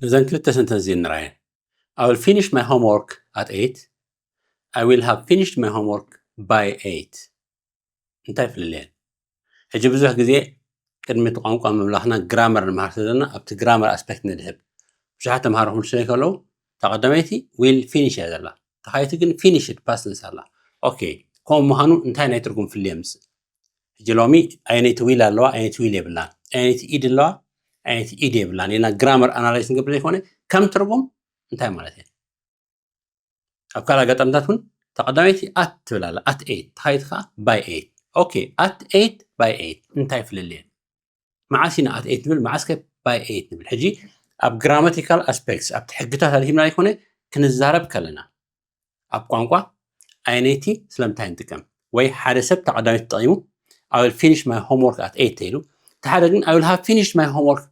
ነዘን ክልተ ሰንተንስ እዚን ንርኣየን። I will finish my homework at eight. I will have finished my homework by eight. እንታይ ፍልልየን? ሕጂ ብዙሕ ግዜ ቅድሚ እቲ ቋንቋ ምምላኽና ግራመር ንምሃር ስለ ዘለና ኣብቲ ግራመር ኣስፔክት ንድህብ። ብዙሓት ተምሃሮ ክምልሱ ከለዉ እታ ቀዳመይቲ ዊል ፊኒሽ እያ ዘላ፣ ተኻይቲ ግን ፊኒሽድ ፓስት ተንስ ኣላ። ኦኬ፣ ከምኡ ምዃኑ እንታይ ናይ ትርጉም ፍልልይ የምጽእ? ሕጂ ሎሚ ኣየነይቲ ዊል ኣለዋ፣ ኣየነይቲ ዊል የብላን፣ ኣየነይቲ ኢድ ኣለዋ፣ ኣየነይቲ ኢድ የብላን ኢልና ግራመር ኣናላይዝ ንገብር ዘይኮነ ከም ትርጉም እንታይ ማለት እየ? ኣብ ካልእ ኣጋጣሚታት እውን እታ ቀዳመይቲ ኣት ትብል ኣላ፣ ኣት ኤይት፣ ተኻይቲ ከዓ ባይ ኤይት። ኦኬ፣ ኣት ኤይት ባይ ኤይት እንታይ ፍልልየን? መዓስ ኢና ኣት ኤይት ንብል፣ መዓስ ከ ባይ ኤይት ንብል? ሕጂ ኣብ ግራማቲካል ኣስፔክትስ ኣብቲ ሕግታት ኣድሂብና ዘይኮነ ክንዛረብ ከለና ኣብ ቋንቋ ኣየነይቲ ስለምንታይ ንጥቀም? ወይ ሓደ ሰብ እታ ቀዳመይቲ ተጠቒሙ I will finish my homework at eight ተይሉ፣ እቲ ሓደ ግን I will have finished my homework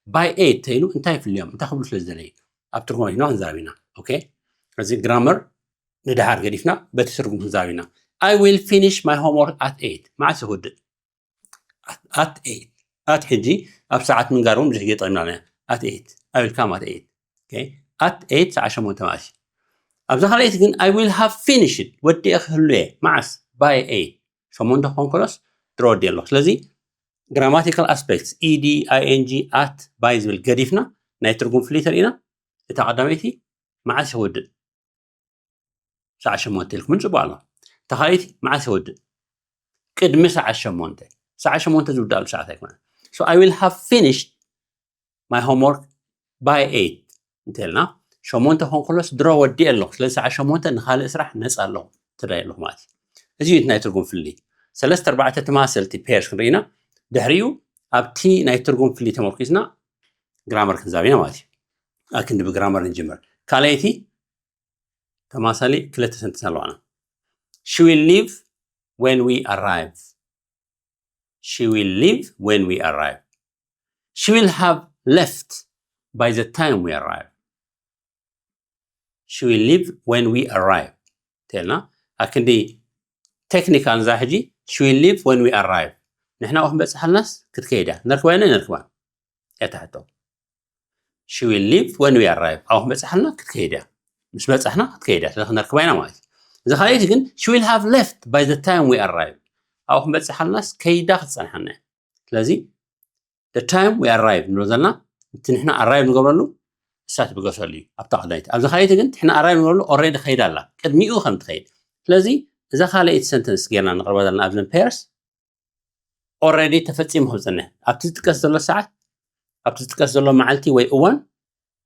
by eight ተይሉ እንታይ ይፍልዮም? እንታይ ክብሉ ስለ ዝደለዩ? ኣብ ትርጉም ኣድሂብና ክንዛረብ ኢና። ኦኬ፣ እዚ ግራመር ንድሓር ገዲፍና በቲ ትርጉም ክንዛረብ ኢና። I will finish my homework at eight። መዓስ ይውድእ? ኣት ኤይት። ኣት ሕጂ ኣብ ሰዓት ምንጋር እውን ብዙሕ ግዜ ጠቒምና ኣለና። ኣት ኤይት። I will come at eight። ኦኬ፣ ኣት ኤይት ሰዓት ሸሞንተ ማለት እዩ። ኣብዛ ካልኣይቲ ግን I will have finished፣ ወዲኤ ክህሉ እየ። መዓስ? ባይ ኤይት። ሸሞንተ ክኾን ከሎስ ድሮ ወዲኤ ኣለኹ። ስለዚ ግራማቲካል ኣስፔክትስ፣ ኢዲ፣ ኣይ ኤን ጂ፣ ኣት፣ ባይ ዝብል ገዲፍና ናይ ትርጉም ፍልልይ ተሪእና፣ እታ ቀዳመይቲ መዓስ ይውድእ? ሰዓት ሸሞንተ ኢልኩም ጽቡቕ ኣሎ። እታ ካልኣይቲ መዓስ ይወድእ? ቅድሚ ሰዓት ሸሞንተ። ሰዓት ሸሞንተ ዝውድኣሉ ሰዓት ኣይኮነን። So I will have finished my homework by eight እንተልና ሸሞንተ ኮን ከሎስ ድሮ ወዲኤ ኣለኹ። ስለዚ ሰዓት ሸሞንተ ንኻልእ ስራሕ ነጻ ኣለኹ፣ ተዳይ ኣለኹ ማለት እዩ። እዚ እዩ እቲ ናይ ትርጉም ፍልልይ። ሰለስተ ኣርባዕተ ተመሳሰልቲ ፔርስ ክንርኢ ኢና። ድሕሪኡ ኣብቲ ናይ ትርጉም ፍልልይ ተመርኪስና ግራመር ክንዛብ ኢና ማለት እዩ። ኣክንዲ ብግራመር ንጅምር። ካልኣይቲ ተማሳሊ ክልተ ሰንተንስ ኣለዋና። She will leave when we arrive. She will leave when we arrive. She will have left by the time we arrive. She will leave when we arrive ተልና ኣክንዲ ቴክኒካል ንዛ ሕጂ she will leave when we arrive። ንሕና ኣብኡ ክንበጽሓልናስ ክትከይድ እያ። ነርክባ ኢና ነርክባ እያ ትሕቶ። She will leave when we arrive። ኣብኡ ክንበጽሓልና ክትከይድ እያ። ምስ በጻሕና ክትከይድ እያ። ስለዚ ክነርክባ ኢና ማለት እዩ። እዚ ካልኣይቲ ግን she will have left by the time we arrive። ኣብኡ ክንበጽሓልናስ ከይዳ ክትጸንሓና እያ። ስለዚ the time we arrive ንብሎ ዘለና እቲ ንሕና ኣራይቭ ንገብረሉ እሳ ትብገሰሉ እዩ ኣብታ ቀዳይት። ኣብዚ ካልኣይቲ ግን ንሕና ኣራይቭ ንገብረሉ ኦልሬዲ ከይዳ ኣላ ቅድሚኡ ከም ትኸይድ። ስለዚ እዛ ካልኣይቲ ሰንተንስ ጌርና ንቕርባ ዘለና ኣብዘን ፔርስ ኦልሬዲ ተፈጺሙ ከም ዝጸንሕ ኣብቲ ዝጥቀስ ዘሎ ሰዓት ኣብቲ ዝጥቀስ ዘሎ መዓልቲ ወይ እዋን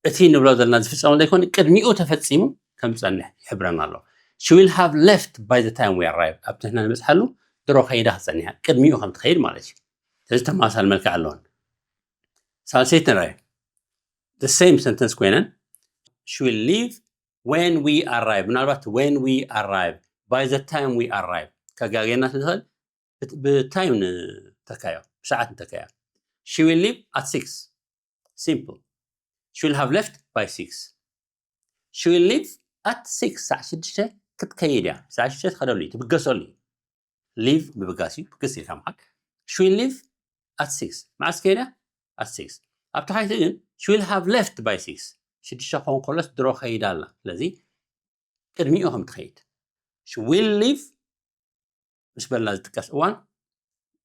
እቲ ንብሎ ዘለና ዝፍጸመሉ ዘይኮነ ቅድሚኡ ተፈጺሙ ከም ዝጸንሕ ይሕብረና ኣሎ። She will have left by the time we arrive። ኣብቲ ንሕና ንበጽሓሉ ድሮ ከይዳ ክትጸንሕ እያ። ቅድሚኡ ከም ትኸይድ ማለት እዩ። ስለዚ ተመሳሳሊ መልክዕ ኣለወን። ሳልሰይቲ ንርኣይ። The same sentence ኮይነን she will leave when we arrive። ምናልባት when we arrive፣ by the time we arrive ከጋገና ስለ ዝኽእል ብት- ብታይም ንተካዮ፣ ብሰዓት ንተካዮ። She will leave at six። Simple። She will have left by six። She will leave at six። ሰዓት ሽዱሽተ ክትከይድ እያ። ሰዓት ሽዱሽተ ትኸደሉ እዩ፣ ትብገሰሉ እዩ። ሊቭ ምብጋስ እዩ፣ ብግስ ኢልካ ምኻድ። She will leave at six። መዓስ ከይዳ? At six። ኣብቲ ሓይቲ ግን she will have left by six። ሽዱሽተ ክኸውን ከሎስ ድሮ ከይዳ ኣላ። ስለዚ ቅድሚኡ ከም ትኸይድ። She will leave ምስ በልና ዝጥቀስ እዋን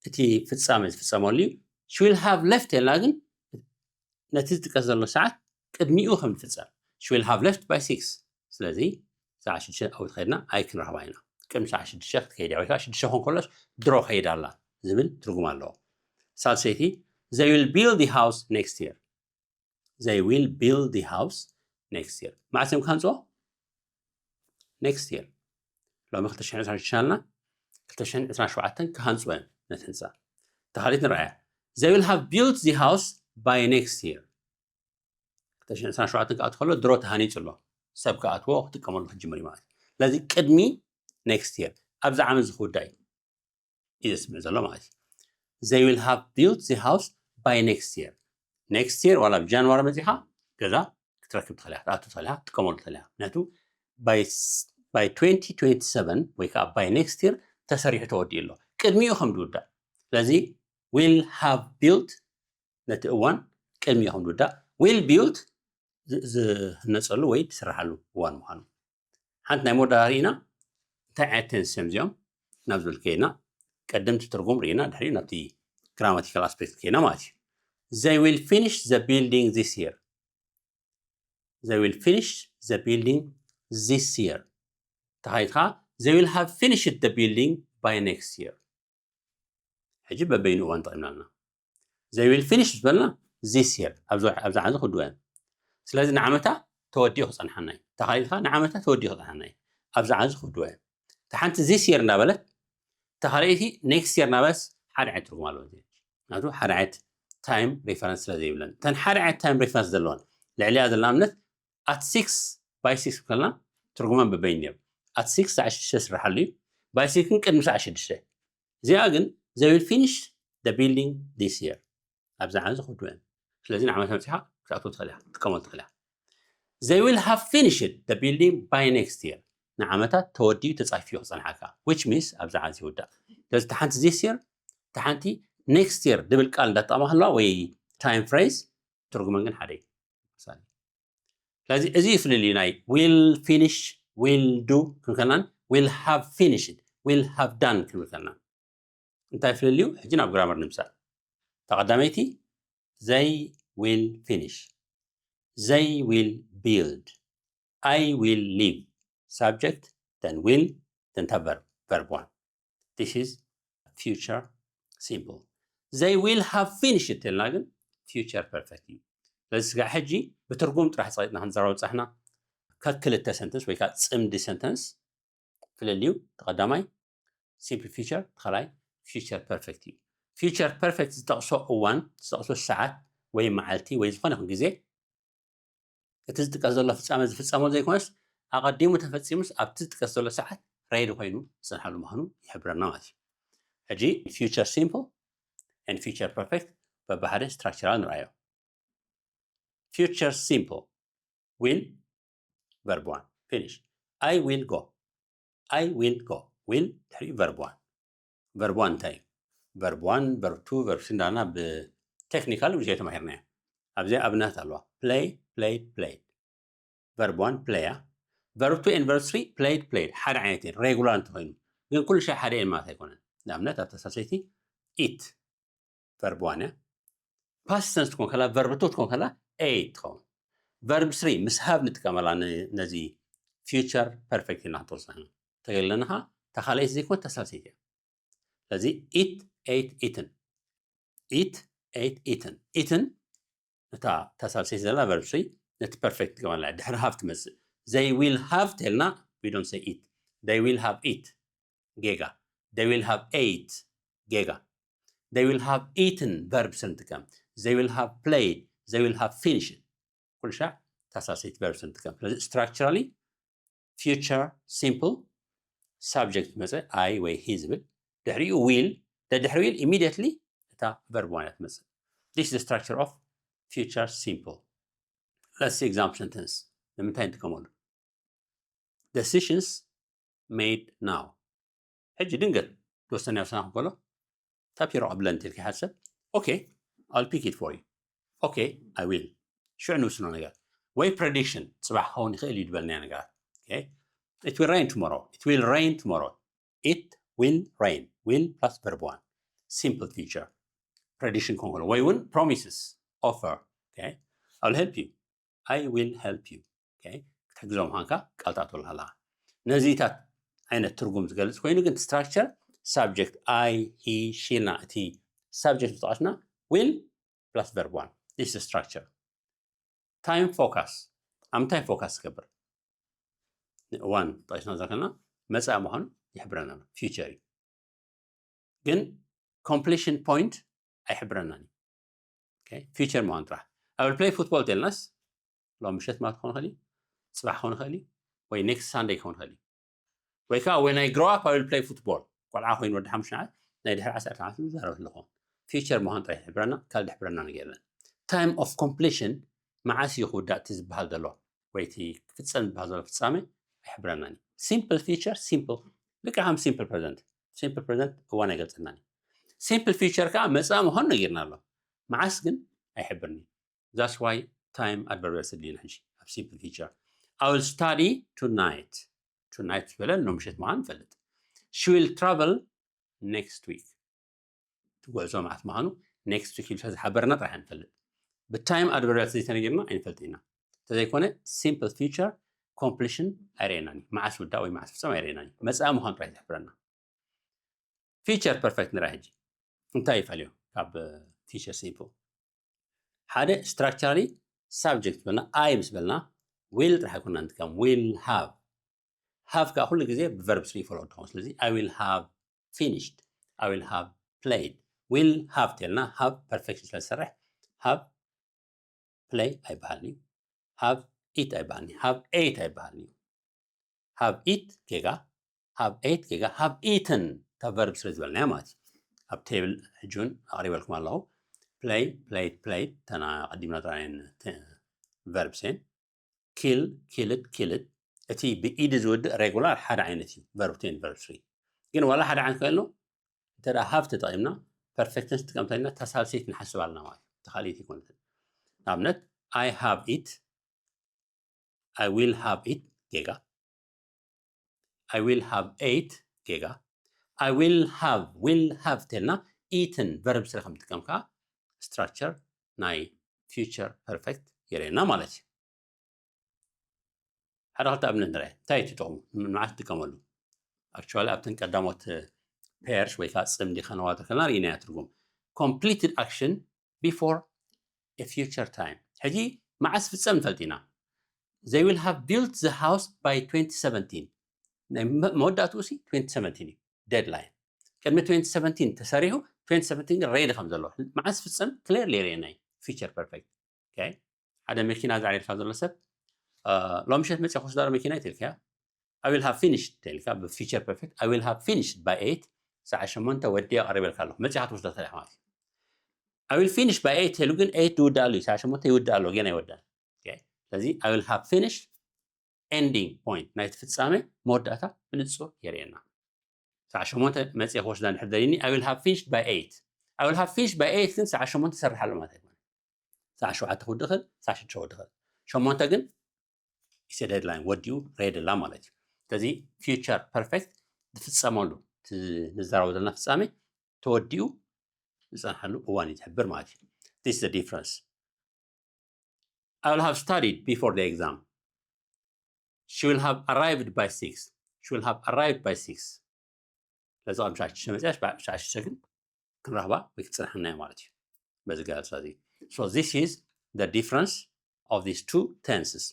እቲ ፍጻመ ዝፍጸመሉ እዩ። She will have left የልና ግን ነቲ ዝጥቀስ ዘሎ ሰዓት ቅድሚኡ ከም ዝፍጸም። She will have left by six። ስለዚ ሰዓት ሽዱሽተ ኣብኡ ተኸይድና ኣይ ክንረኽባ ኢና። ቅድሚ ሰዓት ሽዱሽተ ክትከይድ እያ ወይ ከዓ ሽዱሽተ ክኾን ከሎስ ድሮ ከይዳ ኣላ ዝብል ትርጉም ኣለዎ። ሳልሰይቲ they will build the house next year። They will build the house next year። መዓስ እዮም ክሃንፅዎ? Next year። ሎሚ ክልተ ሽሕን ዕስራን ሽዱሽተን ኣለና። ክልተ ሽሕን ዕስራን ሸውዓተን ክሃንፅዎ እዮም ነቲ ህንፃ። ተኻሊት ንረኣያ። They will have built the house by next year። ክልተ ሽሕን ዕስራን ሸውዓተን ክኣቱ ከሎ ድሮ ተሃኒፁ ኣሎ። ሰብ ክኣትዎ ክጥቀመሉ ክጅምር እዩ ማለት እዩ። ስለዚ ቅድሚ ኔክስት የር ኣብዚ ዓመት እዚ ክውዳእ እዩ። እዩ ዘስምዕ ዘሎ ማለት እዩ። They will have built the house by next year። Next year ዋላ ኣብ ጃንዋሪ መጺኻ ገዛ ክትረክብ ትኽእል ኢኻ፣ ክትኣቱ ትኽእል ኢኻ፣ ክትጥቀመሉ ትኽእል ኢኻ። ምክንያቱ by s- by twenty twenty-seven ወይ ከዓ by next year ተሰሪሑ ተወዲኡ ኣሎ። ቅድሚኡ ከም ዝውዳእ። ስለዚ will have built ነቲ እዋን ቅድሚኡ ከም ዝውዳእ። Will built ዝህነፀሉ ወይ ዝስራሓሉ እዋን ምዃኑ። ሓንቲ ናይ መወዳእታ ርኢና እንታይ ዓይነት ቴንስ እዮም እዚኦም ናብ ዝብል ከይድና ቀደምቲ ትርጉም ርኢና ድሕሪኡ ናብቲ ግራማቲካል ኣስፔክት ከይድና ማለት እዩ። They will finish the building this year. They will finish the building this year. ተኻይትኻ they will have finished the building by next year. ሕጂ በበይኑ እዋን ጠቒምና ኣለና። They will finish ዝበልና this year ኣብዚ ዓዚ ክድወ እዮም። ስለዚ ንዓመታ ተወዲኡ ክፀንሓና እዩ። ተኻይትኻ ንዓመታ ተወዲኡ ክፀንሓና እዩ። ኣብዚ ዓዚ ክድወ እዮም። እታ ሓንቲ this year እናበለት ተኻልአይቲ next year እናበለስ ሓደ ዓይነት ትርጉም ኣለዎ። ምክንያቱ ሓደ ዓይነት ታይም ሬፈረንስ ስለ ዘይብለን እተን ሓደ ዓይነት ታይም ሬፈረንስ ዘለወን ልዕሊያ ዘለና ኣብነት at six by six ከልና ትርጉመን በበይን እዮም። At six ሰዓት ሽዱሽተ ስርሓሉ እዩ። By six ግን ቅድሚ ሰዓት ሽዱሽተ። እዚኣ ግን they will finish the building this year ኣብዚ ዓመት ዝኽዱ እዮም። ስለዚ ንዓመት መፂኻ ክትኣትዎ ትኽእል ኢኻ ክትጥቀመሉ ትኽእል ኢኻ። They will have finished the building by next year ንዓመታት ተወዲኡ ተፃፊዩ ክፀንሓካ which means ኣብዚ ዓመት ይውዳእ። ስለዚ ተሓንቲ this year ተሓንቲ next year ድብል ቃል እንዳተጠቐማ ከለዋ ወይ time phrase ትርጉመን ግን ሓደ እዩ። ስለዚ እዚ እዩ ፍልልዩ ናይ will finish will do ክንከልናን will have finished will have done ክንብል ከልና እንታይ ፍልልዩ? ሕጂ ናብ ግራመር ንምሳል ተቐዳመይቲ they will finish they will build I will live subject then will then verb verb one this is future simple they will have finished ተልና ግን future perfect እዩ። ስለዚ ስጋዕ ሕጂ ብትርጉም ጥራሕ ፀቂጥና ክንዘራው ፀሕና ከክልተ ሰንተንስ ወይ ከዓ ፅምዲ ሰንተንስ ፍልልዩ ተቐዳማይ simple future ተኻላይ future perfect እዩ። Future perfect ዝጠቕሶ እዋን ዝጠቕሶ ሰዓት ወይ መዓልቲ ወይ ዝኾነ ይኹን ግዜ እቲ ዝጥቀስ ዘሎ ፍፃመ ዝፍፀመሉ ዘይኮነስ ኣቐዲሙ ተፈፂሙስ ኣብቲ ዝጥቀስ ዘሎ ሰዓት ሬዲ ኮይኑ ዝፅንሓሉ ምዃኑ ይሕብረና ማለት እዩ። ሕጂ future simple and future perfect በብሓደ structural ንርኣዮ። Future simple will verb one finish I will go I will go will ድሕሪኡ verb one verb one እንታይ እዩ? Verb one verb two verb three እንዳና ብቴክኒካል ብዙሕ ተማሂርና እዮም። ኣብዚ ኣብነት ኣለዋ play played played verb one play እያ። Verb two and verb three played played ሓደ ዓይነት እየን ሬጉላር እንተኮይኑ ግን ኩሉ ሻዕ ሓደ እየን ማለት ኣይኮነን። ንኣብነት ኣብታ ሳልሰይቲ eat verb one እያ። Past tense ትኮን ከላ verb two ትኮን ከላ ate ትኸውን። Verb three ምስ have ንጥቀመላ ነዚ future perfect ኢልና ክንጠቅሶ ኢና ተገለና ከዓ ተካለይቲ ዘይኮነ ተሳልሰይቲ እያ። ስለዚ eat ate eaten eat ate eaten eaten እታ ተሳልሰይቲ ዘላ verb three ነቲ perfect ንጥቀመላ ድሕሪ have ትመፅእ። They will have ተልና we don't say eat they will have eat ጌጋ they will have ate ጌጋ they will have eaten verb ስንጥቀም they will have played they will have finished ኩሉ ሻዕ ተሳልሰይቲ verb ስንጥቀም ስለዚ structurally future simple subject መፀ I ወይ he ዝብል ድሕሪኡ will ድሕሪ will immediately እታ verb one እያ ትመፅእ። This is the structure of future simple. Let's see example sentence ንምንታይ ንጥቀመሉ? Decisions made now ሕጂ ድንገት ዝወሰናዮ ውሳነ ክበሎ ታፒሮ ቀብለን ትልክ ይሓሰብ okay I'll pick it for you okay I will ሽዑ ንውስኖ ነገር ወይ prediction ፅባሕ ክኸውን ይኽእል እዩ ዝበልናዮ ነገራት okay it will rain tomorrow it will rain tomorrow it will rain will plus verb one simple future prediction ክኸውን ወይ እውን promises offer okay I'll help you I will help you okay ክትሕግዞ ምዃንካ ቃል ትኣትወሉ ኣለኻ። ነዚታት ዓይነት ትርጉም ዝገልፅ ኮይኑ ግን structure subject I he she ና እቲ subject ዝጠቐስና will plus verb one this structure time focus ኣብ ምንታይ focus ዝገብር እዋን ጠቂስና ዘከና መፃኢ ምዃኑ ይሕብረና ኣሎ future እዩ ግን completion point ኣይሕብረናን እዩ future ምዃኑ ጥራሕ I will play football ተልናስ ሎም ምሸት ማለት ክኾን ይኽእል እዩ ፅባሕ ክኾን ይኽእል እዩ ወይ next Sunday ክኾን ይኽእል እዩ ወይ ከዓ when I grow up I will play football ቆልዓ ኮይኑ ወዲ ሓሙሽተ ዓመት ናይ ድሕሪ ዓሰርተ ዓመት ዝዛረብ ኣለኹ future ምዃኑ ጥራሕ ይሕብረና ካልእ ዝሕብረና ነገር የለን time of completion መዓስ እዩ ክውዳእ እቲ ዝበሃል ዘሎ ወይ እቲ ክፍፀም ዝበሃል ዘሎ ፍፃመ ኣይሕብረናን እዩ simple future simple ልክዕ ከም simple present simple present እዋን ኣይገልፀልናን እዩ simple future ከዓ መፃኢ ምዃኑ ነጊርና ኣሎ መዓስ ግን ኣይሕብርን እዩ that's why time adverbial ስለ ሕጂ ኣብ simple future I will study tonight. Tonight ዝበለ ሎምሸት ምዃን ንፈልጥ። She will travel next week። ትጉዕዞ መዓት ምዃኑ next week ኢሉ ዝሓበረና ጥራሕ ንፈልጥ። ብ time adverbial ዘይተነጊርና ኣይንፈልጥ ኢና። እንተዘይኮነ simple future completion ኣይረኤናን እዩ። መዓስ ውዳእ ወይ መዓስ ፍጸም ኣይረኤናን እዩ። መጻኢ ምዃኑ ጥራሕ ዝሕብረና። Future perfect ንርኣ ሕጂ። እንታይ ይፈልዮ ካብ future simple? ሓደ structurally subject በልና I ምስ በልና will ጥራሕ ኣይኮና ንጥቀም። Will have። Have ከዓ ኩሉ ግዜ ብ verb three follow ትኸውን። ስለዚ I will have finished, I will have played። Will have ተልና have perfect ስለ ዝሰርሕ have play ኣይበሃልን እዩ። Have eat ኣይበሃልን እዩ። Have ate ኣይበሃልን እዩ። Have eat ጌጋ፣ have ate ጌጋ፣ have eaten እታ verb ስለ ዝበልናያ ማለት እዩ። ኣብ table ሕጂ እውን ኣቕሪበልኩም ኣለኹ። Play፣ played፣ played እተና ቀዲምና ጥራየን verbs እየን። Kill፣ killed፣ killed። እቲ ብኢድ ዝውድእ regular ሓደ ዓይነት እዩ፣ verb two and verb three። ግን ዋላ ሓደ ዓይነት ኮይኑ እንተ ደኣ have ተጠቒምና perfect tense ንጥቀም እንተኢልና እታ ሳልሰይቲ ንሓስብ ኣለና ማለት እዩ። እታ ካልኣይቲ ኣይኮነትን። ንኣብነት I have it፣ I will have it ጌጋ። I will have ate ጌጋ። I will have፣ will have ተልና eaten verb three ከም ንጥቀም ከዓ structure ናይ future perfect የርእየና ማለት እዩ። ሓደ ክልተ ኣብነት ንርአ። እንታይ እዩ እቲ ጥቕሙ? ንመዓስ ንጥቀመሉ? Actually ኣብተን ቀዳሞት pairs ወይ ከዓ ጽምዲ ከነዋቶ ከለና ርኢናያ ትርጉም። Completed action before a future time። ሕጂ መዓስ ፍጸም ንፈልጥ ኢና። They will have built the house by twenty seventeen። ናይ መ-፣ መወዳእትኡ ሲ twenty seventeen እዩ deadline። ቅድሚ twenty seventeen ተሰሪሑ twenty seventeen ግን ready ከም ዘሎ መዓስ ፍጸም clearly የርእየና እዩ። Future perfect። Okay። ሓደ መኪና ዛዕሪርካ ዘሎ ሰብ ሎምሸት መፅእ ክወስዳ ዶ መኪና ይትልካያ። I will have finished ተልካ ብ future perfect I will have finished by eight። ሰዓት ሸሞንተ ወዲያ ቀሪበልካ ኣለኹ መፅኻ ትወስዳ ተለካ ማለት እዩ። I will finish by eight ተሉ ግን eight ዝውዳእ ኣሎ እዩ። ሰዓት ሸሞንተ ይውዳእ ኣሎ ገና ይወዳል። ስለዚ I will have finished ending point ናይቲ ፍጻሜ መወዳእታ ብንጹር የርእየና። ሰዓት ሸሞንተ መፅእ ክወስዳ እንድሕር ደሊኒ I will have finished by eight። I will have finished by eight ግን ሰዓት ሸሞንተ ሰርሕ ኣሎ ማለት ኣይኮነ። ሰዓት ሸውዓተ ክውድእ ክእል፣ ሰዓት ሽዱሽተ ክውድእ ክእል። ሸሞንተ ግን is a deadline ወዲኡ ready ኣላ ማለት እዩ። ስለዚ future perfect ዝፍጸመሉ እቲ ንዛረቦ ዘለና ፍጻሜ ተወዲኡ ዝጸንሓሉ እዋን እዩ ዝሕብር ማለት እዩ። This is the difference. I will have studied before the exam. She will have arrived by six. She will have arrived by six. ስለዚ ኣብ ሻሽ መፅያ ሻሽ ግን ክንረኽባ ወይ ክትፅንሐና እያ ማለት እዩ። በዚ ገለፃ እዚ so this is the difference of these two tenses.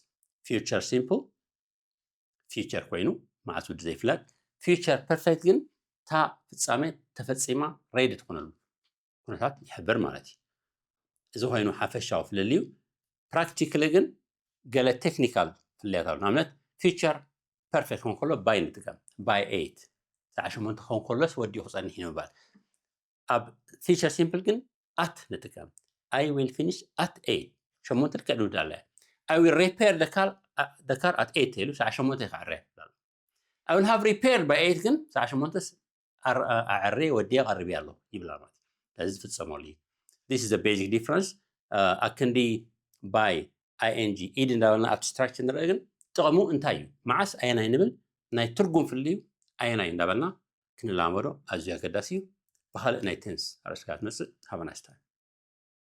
Future simple future ኮይኑ መዓስ ውዲ ዘይፍለጥ። Future perfect ግን እታ ፍጻሜ ተፈጺማ ready ትኾነሉ ኩነታት ይሕብር ማለት እዩ። እዚ ኮይኑ ሓፈሻዊ ፍልልዩ። Practically ግን ገለ technical ፍልያት ኣሎ። ንኣብነት future perfect ክኾን ከሎ by ንጥቀም። By eight ሰዓት ሸሞንተ ክኾን ከሎስ ወዲኡ ክጸንሕ እዩ ንምባል። ኣብ future simple ግን at ንጥቀም። I will finish at eight። ሸሞንተ ልክዕ ድውዳ ኣለ። I will repair the car, the car at eight ተይሉ ሰዓት ሸሞንተ ክዕረ። I will have repaired by eight ግን ሰዓት ሸሞንተ ኣዕሬ ወዲያ ቀርብ ኣሎ ይብላ ማለት እዩ። ስለዚ ዝፍጸመሉ እዩ። This is the basic difference. ኣክንዲ by ing ed እንዳበልና ኣብቲ structure ንርኢ ግን ጥቕሙ እንታይ እዩ? መዓስ ኣየናይ ንብል? ናይ ትርጉም ፍልልዩ ኣየናይ እንዳበልና ክንላመዶ ኣዝዩ ኣገዳሲ እዩ። ብኻልእ ናይ tense ኣርእስቲ ክትመጽእ። Have a nice time.